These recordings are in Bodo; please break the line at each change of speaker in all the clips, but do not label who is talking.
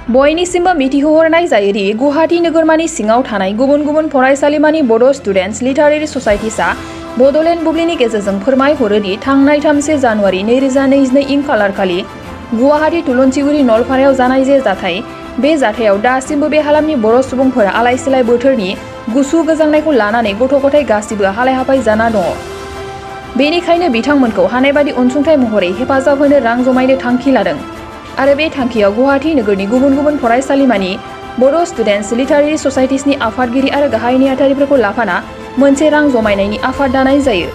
बयनिसिमबो मिथिहोहरनाय जायोदि गुवाहाटी नोगोरमानि सिङाव थानाय गुबुन गुबुन फरायसालिमानि बड' स्टुडेन्टस लिटारेरि ससाइटिसआ बड'लेण्ड बुब्लिनि गेजेरजों फोरमायहरोदि थांनाय 3 जानुवारि 2022 इं खालारखालि गुवाहाटी थुलुन्सिगुरि नलपारायाव जानाय जे जाथाय बे जाथायाव दासिमबो बे हालामनि बर' सुबुंफोरा आलाय सिलाय बोथोरनि गुसु गोजांनायखौ लानानै गथ' गथाय गासिबो हालाय हाफाय जाना दङ। बेनिखायनो बिथांमोनखौ हानायबादि अनसुंथाइ महरै हेफाजाब होनो रां जमायनो थांखि लादों आरो बे थांखियाव गुवाहाटी नोगोरनि गुबुन गुबुन फरायसालिमानि बड' स्टुडेन्टस लिटारेरि ससाइटिसनि आफादगिरि आरो गाहाय नेहाथारिफोरखौ लाफाना मोनसे रां जमायनायनि आफाद दानाय जायो।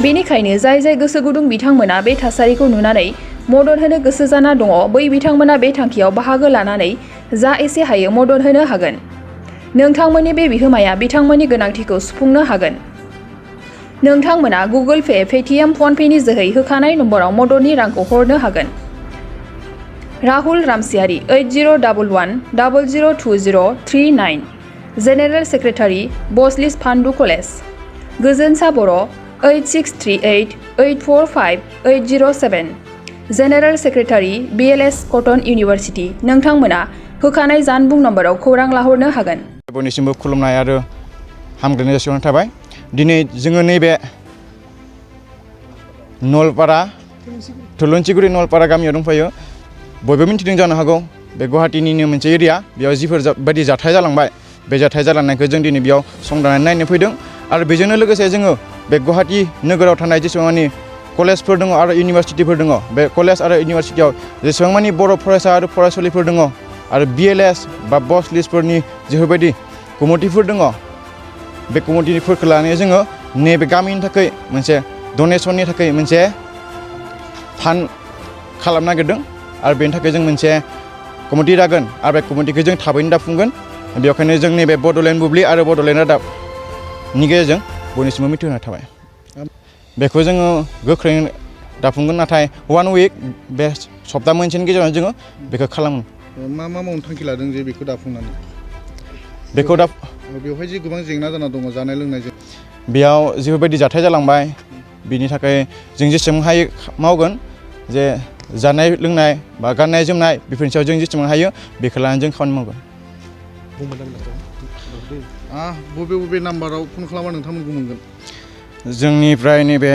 बेनिखायनो जाय गोसो गुदुं बिथांमोना बे थासारिखौ नुनानै मदद होनो गोसो जाना दङ बै बिथांमोना बे थांखियाव बाहागो लानानै जा एसे हायो मदद होनो हागोन। नोंथांमोननि बे बिहोमाया बिथांमोननि गोनांथिखौ सुफुंनो हागोन। नोंथांमोना गुगोल पे, पेटिएम, फनपेनि जोहै होखानाय नम्बराव मददनि रांखौ हरनो हागोन। राहुल रामसियारि 8011002039 जेनेरेल सेक्रेटारि बसलिस फान्डु कलेज गोजोनसा बर' 8638845807 general secretary BLS cotton university नोंथांमोना होखानाय जानबुं नम्बराव खौरां लाहरनो हागोन।
बयनिसिमबो खुलुमनाय आरो हामग्लायनाय जासिहरनाय थाबाय। दिनै जोङो नैबे नलपारा थुलुन्सिगुरि नलपारा गामियाव दंफायो। बयबो मिथिदों जानो हागौ बे गुवाहाटीनिनो मोनसे एरिया बेयाव जिफोर बायदि जाथाय जालांबाय बे जाथाय जालांनायखौ जों दिनै बेयाव संदाननानै नायनो फैदों आरो बेजोंनो लोगोसे जोङो बे गुवाहाटी नोगोराव थानाय जेसेबांमानि कलेजफोर दङ आरो इउनिभार्सिटिफोर दङ बे कलेज आरो इउनिभार्सिटियाव जेसेबांमानि बर' फरायसा आरो फरायसुलिफोर दङ आरो BLS बा बस लिस्टफोरनि जेफोरबायदि कमिटिफोर दङ बे कमिटिफोरखौ लानानै जोङो नैबे गामिनि थाखाय मोनसे डनेसननि थाखाय मोनसे फान्ड खालामनो नागिरदों आरो बेनि थाखाय जों मोनसे कमिटि दागोन आरो बे कमिटिखौ जों थाबैनो दाफुंगोन। बेखायनो जों नैबे बड'लेण्ड बुब्लि आरो बड'लेण्ड रादाबनि गेजेरजों बयनिसिमबो मिथिहोनाय थाबाय। बेखौ जोङो गोख्रै दाफुंगोन नाथाय 1 उइक बे सप्ता मोनसेनि गेजेराव जोङो बेखौ खालामो।
मा मावनो थांखि लादों जे बेखौ दाफुंनानै
बेखौ
बेवहाय जे गोबां जेंना जाना दङ जानाय लोंनायजों
बेयाव जेफोरबायदि जाथाय जालांबाय बिनि थाखाय जों जेसेबां हायो मावगोन जे जानाय लोंनाय बा गाननाय जोमनाय बेफोरनि सायाव जों जेसेबां हायो बेखौ लानानै जों खामानि मावगोन।
बबे नाम्बाराव फन खालामबा नोंथांमोनखौ मोनगोन?
जोंनिफ्राय नैबे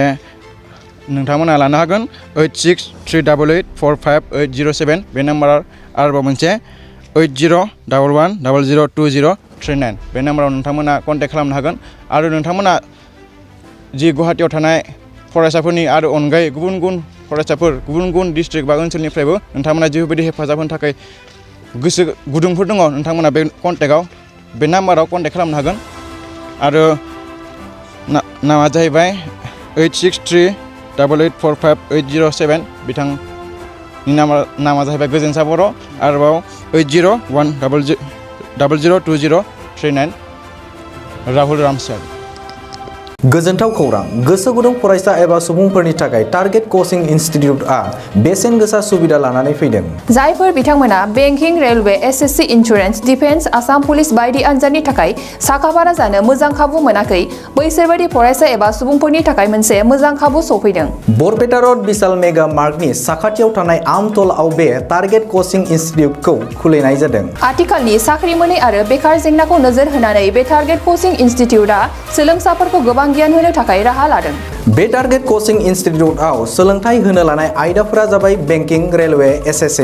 नोंथांमोना लानो हागोन 8638845807 बे नाम्बाराव आरोबाव मोनसे 8011002039 बे नाम्बाराव नोंथांमोना कन्टेक्ट खालामनो हागोन आरो नोंथांमोना जि गुवाहाटीयाव थानाय फरायसाफोरनि आरो अनगायै गुबुन गुबुन फरायसाफोर गुबुन गुबुन डिस्ट्रिक्ट बा ओनसोलनिफ्रायबो नोंथांमोना जेफोरबायदि हेफाजाब होनो थाखाय गोसो गुदुंफोर दङ नोंथांमोना बे कन्टेक्टआव बे नाम्बाराव कन्टेक्ट खालामनो हागोन आरो नामा जाहैबाय 8638845807 बिथांनि नामा जाहैबाय गोजोनसा बर' आरोबाव 8010002039 राहुल रामसियारि।
गोजोनथाव खौरां गोसो गुदुं फरायसा एबा सुबुंफोरनि थाखाय टारगेट कचिं इनस्टिट्यूटआ बेसेन गोसा सुबिदा लानानै फैदों।
जायफोर बिथांमोना banking, railway, SSC, insurance, defence, Assam police बायदि आनजादनि थाखाय साखाफारा जानो मोजां खाबु मोनाखै बैसोर बायदि फरायसा एबा सुबुंफोरनि थाखाय मोनसे मोजां खाबु सफैदों।
बरपेटा रड बिशाल मेगा मार्टनि साखाथियाव थानाय आमतलाव बे टारगेट कचिं इनस्टिट्यूटखौ खुलिनाय जादों।
आथिखालनि साख्रि मोनै आरो बेकार जेंनाखौ नोजोर होनानै बे टारगेट कचिं इनस्टिट्यूटआ सोलोंसाफोरखौ गोबां गियान होनो थाखाय राहा लादों।
बे टारगेट कचिं इनस्टिट्यूटआव सोलोंथाइ होनो लानाय आयदाफोरा जाबाय banking, railway, SSC,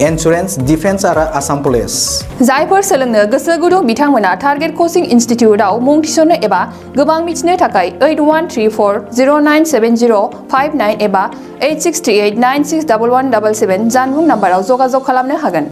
insurance, defence आरो आसाम पुलिस।
जायफोर सोलोंनो गोसो गुदुं बिथांमोना टारगेट कचिं इनस्टिट्यूटआव मुं थिसननो एबा गोबां मिथिनो थाखाय 8134097059 एबा 8638961177 जानबुं नाम्बाराव जगाजग खालामनो हागोन।